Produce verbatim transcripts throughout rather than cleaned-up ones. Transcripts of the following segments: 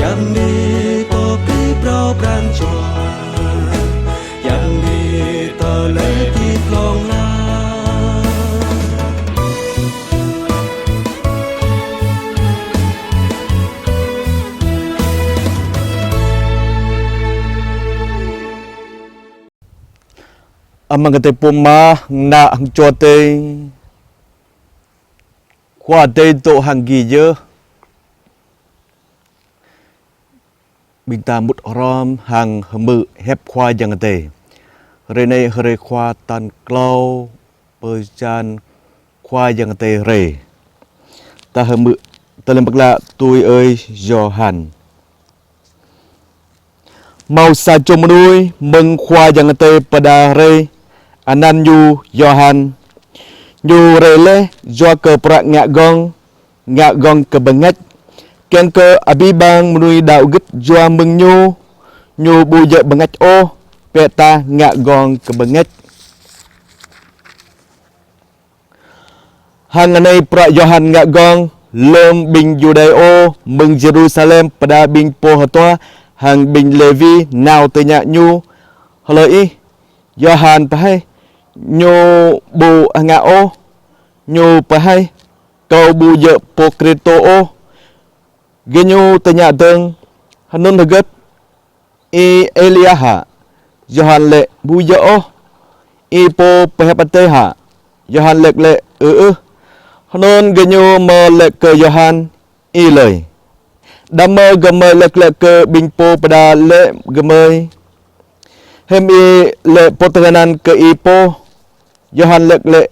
Yang ni pơkri phrâo pran jua, yang ni tơlơi ti klong la. Amăng kơtơi pô mă, ană hăng čô tơi, Khua Adai dŏ hăng gih yơh. Ƀing ta mŭt hrŏm hăng hmư̆ hiăp Khua Yang Adai. Hrơi anai hrơi Khua tal klâo bơyan Khua Yang Adai rai. Ta hmư̆ Tơlơi Mơak Klă tui ơi Yôhan. Hmâo sa čô mơnuih mơ̆ng Khua Yang Adai pơđar rai, anăn ñu Yôhan. Ñu rai laih yua kơ bruă ngă gơ̆ng, ngă gơ̆ng kơ bơngač, kiăng kơ abih bang mơnuih đaŏ gưt yua mơ̆ng ñu. Ñu ƀu djơ̆ bơngač ôh, bĕ tah ngă gơ̆ng kơ bơngač. Hăng anai bruă Yôhan ngă gơ̆ng, lơ̆m ƀing Yuđê ô mơ̆ng Yêrusalem pơđar ƀing pô hơtua hăng ƀing Lêwi nao tơña ñu: Hlơi ih? Yôhan pơhaih: Ñu ƀu hơngah ôh. Ñu pơhaih: Kâo ƀu djơ̆ pô Kristô ôh. Gơñu tơña dơ̆ng: Hơnŭn hơgĕt? Ih Êlia hă? Yôhan laĭ: Ƀu djơ̆ ôh. Ih pô pơhiăp Adai hă? Yôhan laĭ glaĭ: Ơ ơh. Hơnŭn gơñu mơ̆ laĭ kơ Yôhan: Ih lơi. Đah mơ̆ gơmơi laĭ glaĭ kơ ƀing pô pơđar laĭ gơmơi: Hiư̆m ih laĭ pô tơhơnăn kơ ih pô? Yôhan laĭ glaĭ: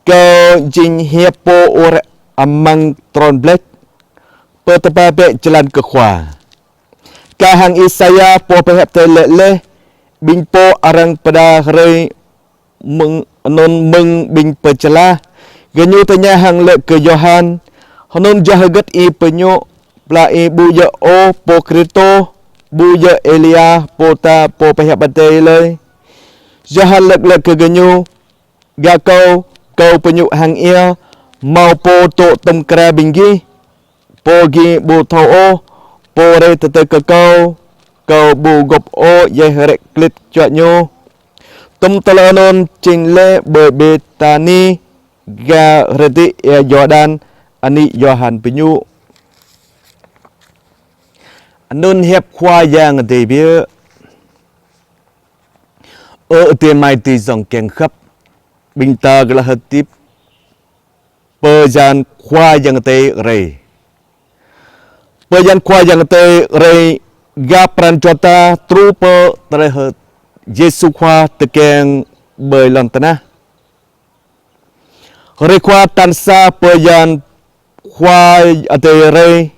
Kâo jing hiăp pô ur amăng trôn blĕč, pơtơpă bĕ jơlan kơ Khua. Kar hăng Isaia pô pơhiăp Adai laĭ laih: Ƀing pô arăng pơđar rai mơ̆ng, anŭn mơ̆ng ƀing pơčơlah. Gơñu tơña hăng laĭ kơ Yôhan: Hơnŭn yua hơgĕt ih pơñu pla ih ƀu djơ̆ ôh pô Kristô, ƀu djơ̆ Êlia pô ta pô pơhiăp Adai lơi? Yôhan laĭ glaĭ kơ gơñu: Gah kâo, kâo pơñu hăng ia, hmâo pô dŏ tŏm kra ƀing gih, pô gih ƀu thâo ôh, pô rai tơdơi kơ kâo, kâo ƀu gŏp ôh djai hrĕ klĭt čuă ñu. Tŏm tơlơi anŭn jing laih ƀơi Bêthani, gah rơdêh ia Yôrdan, anih Yôhan pơñu. Anŭn hiăp Khua Yang Adai biă. Ơ adơi amai adơi ayŏng kiăng khăp, ƀing ta glaĭ hơdip bơyan Khua Yang Adai rai. Bơyan Khua Yang Adai rai gah pran jua ta truh pơ tơlơi hơdip Yêsu Khua tơkeng ƀơi lŏn tơnah. Hrơi Khua tal sa bơyan Khua Adai rai,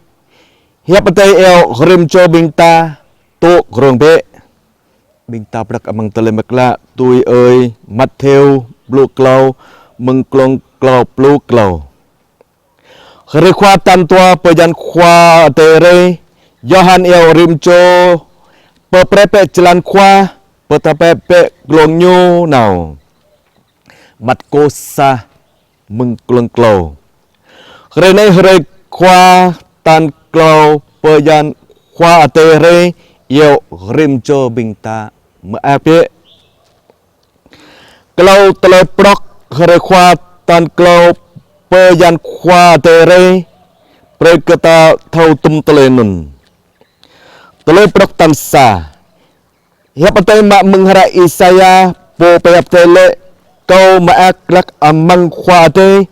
hiăp Adai iâu rĭm čô ƀing ta dŏ rông bĕ. Ƀing ta prăk amăng Tơlơi Mơak Klă tui ơi Matthêô pluh klâo, mơ̆ng glông klâo pluh klâo. Hrơi Khua tal dua bơyan Khua Adai rai, Yôhan iâu rĭm čô pơprĕ bĕ jơlan Khua, pơtơpă bĕ glông ñu nao. Markôs sa, mơ̆ng glông klâo. Hrơi anai hrơi Khua tal klâo bơyan Khua Adai rai, iâu rĭm čô ƀing ta mơak bĕ. Klâo tơlơi prŏk hrơi Khua tal klâo bơyan Khua Adai rai, brơi kơ ta thâo tŏm tơlơi anŭn. Tơlơi prŏk tal sa. Hiăp Adai mă mơ̆ng hră Isaia pô pơhiăp Adai laĭ: Kâo mơak glăk amăng Khua Adai,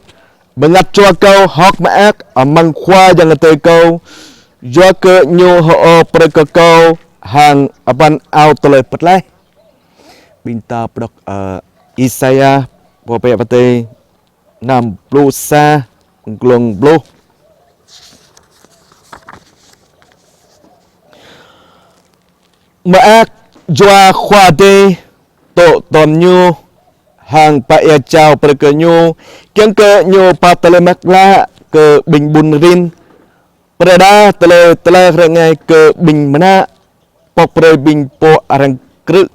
bơngăt jua kâo hơ̆k mơak amăng Khua Yang Adai kâo, yua kơ ñu hơô brơi kơ kâo hăng abăn ao tơlơi pơtlaih. Ƀing ta prăk, ơ, Isaia pô pơhiăp Adai năm pluh sa, glông pluh. Mơak yua Khua Adai dŏ tŏm ñu, hăng ba ia jao brơi kơ ñu, kiăng kơ ñu ba tơlơi mơak klă kơ ƀing ƀun rin, pơrơđah tơlơi tơlơi rơngai kơ ƀing mơnă, pŏk brơi ƀing pô arăng krư̆,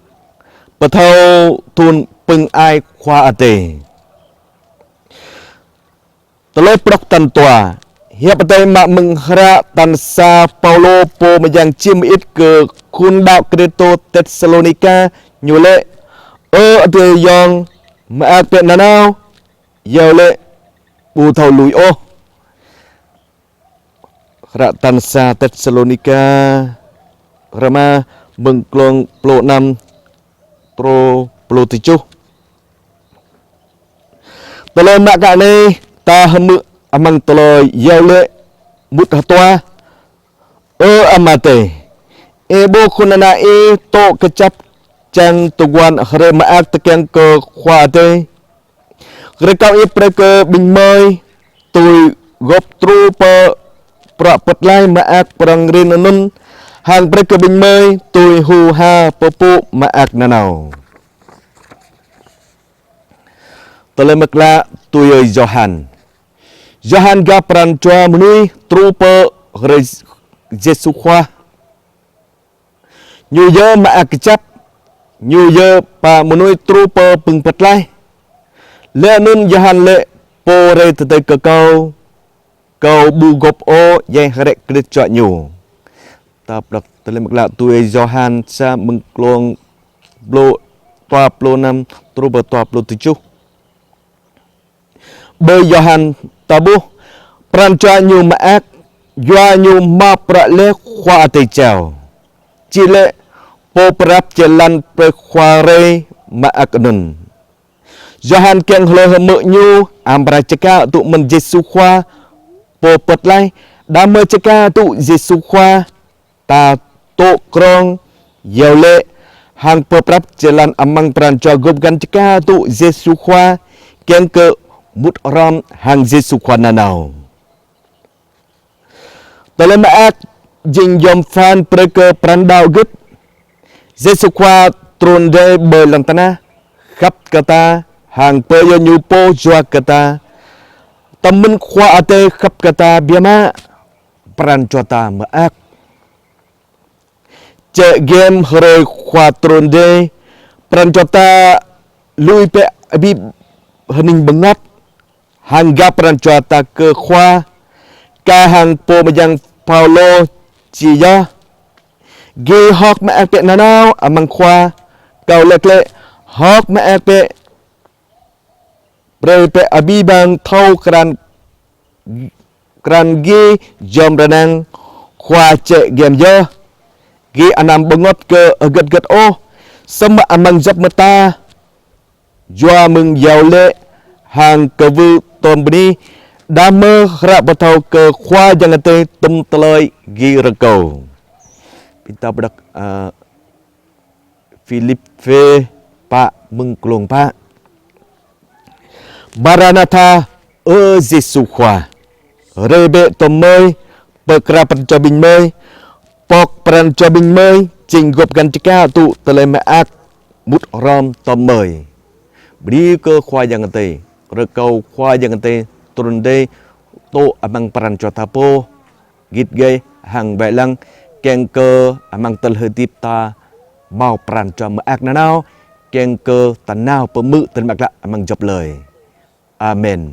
pơthâo thun pơ̆ng ai Khua Adai. Tơlơi prŏk tal dua. Hiăp Adai mă mơ̆ng hră tal sa Paulô pô mơyang čih mơit kơ khul đaŏ Kristô Têsalônika, ñu laĭ: Ơ adơi ayŏng, mơak bĕ nanao, iâu laĭ ƀu thâo lui ôh. Hră tal sa Têsalônika rơma, mơ̆ng glông pluh năm truh pluh tơjuh. Tơlơi mơak anai ta hmư̆ amăng tơlơi iâu laĭ mŭt hơtua: Ơ Ama Adai, ih ƀuh khul ană ih dŏ kơjăp, čang tơguan hrơi mơak tơkeng kơ Khua Adai. Rơkâo ih brơi kơ ƀing gơmơi dưi gôp truh pơ bruă pơtlaih mơak prŏng rin anŭn, hăng brơi kơ ƀing gơmơi dưi hur har pơpŭ mơak nanao. Tơlơi mơak klă tui ơi Yôhan. Yôhan gah pran jua mơnuih truh pơ hrơi Yêsu Khua. Ñu yơh mơak kơjăp, ñu yơh ba mơnuih truh pơ bưng pơtlaih. Laih anŭn Yôhan laĭ: Pô rai tơdơi kơ kâo, kâo ƀu gôp ôh jai hrĕ klĭt juă ñu. Ta pơđŏk tơlơi mơak klă tui Yôhan sa, mơ̆ng glông pluh, dua pluh năm truh pơ dua pluh tơjuh. Ƀơi Yôhan ta ƀuh pran jua ñu mơak, yua ñu hmâo bruă laih Khua Adai jao. Či laĭ pô pơprăp jơlan brơi Khua rai mơak anŭn. Yôhan kiăng hlơi hmư̆ ñu amra čơkă tŭ mơ̆n Yêsu Khua pô pơtlaih. Đah mơ̆ čơkă tŭ Yêsu Khua, ta dŏ krong iâu laĭ hăng pơprăp jơlan amăng pran jua gŏp găn čơkă tŭ Yêsu Khua, kiăng kơ mŭt hrŏm hăng Yêsu Khua nanao. Tơlơi mơak jing yom pơphan brơi kơ pran đaŏ gĭt. Yêsu Khua trŭn rai ƀơi lŏn tơnah khăp kơ ta, hăng pơyơr ñu pô yua kơ ta. Tơm mơ̆n Khua Adai khăp kơ ta biă mă, pran jua ta mơak. Čĕ giăm hrơi Khua trŭn rai, pran jua ta lui bĕ abih hơning bơngăt, hăng gah pran jua ta kơ Khua. Kar hăng pô mơyang Paulô či yơh: Gih hơ̆k mơak bĕ nanao amăng Khua. Kâo laĭ glaĭ: Hơ̆k mơak bĕ. Brơi bĕ abih bang thâo krăn, krăn gih yom rơnang, Khua čĕ giăm yơh. Gih anăm bơngơ̆t kơ hơget hơget ôh, samơ̆ amăng djŏp mơta, yua mơ̆ng iâu laĭ hăng kwưh tôm bơni, đah mơ̆ hră pơthâo kơ Khua Yang Adai tŭm tơlơi gih rơkâo. Ƀing ta pơđŏk, a, Philippê pă, mơ̆ng glông pă. Maranatha, ơ Yêsu Khua, rai bĕ tôm gơmơi, pơkra pran jua ƀing gơmơi. Pŏk pran jua ƀing gơmơi jing gŏp găn čơkă tŭ tơlơi mơak mŭt hrŏm tôm gơmơi. Bơni kơ Khua Yang Adai, rơkâo Khua Yang Adai trŭn rai dŏ amăng pran jua ta pô, git gai hăng wai lăng, kiăng kơ amăng tơlơi hơdip ta hmâo pran jua mơak nanao, kiăng kơ ta nao pơhmư̆ tơlơi mơak klă amăng djŏp lơi. Amen.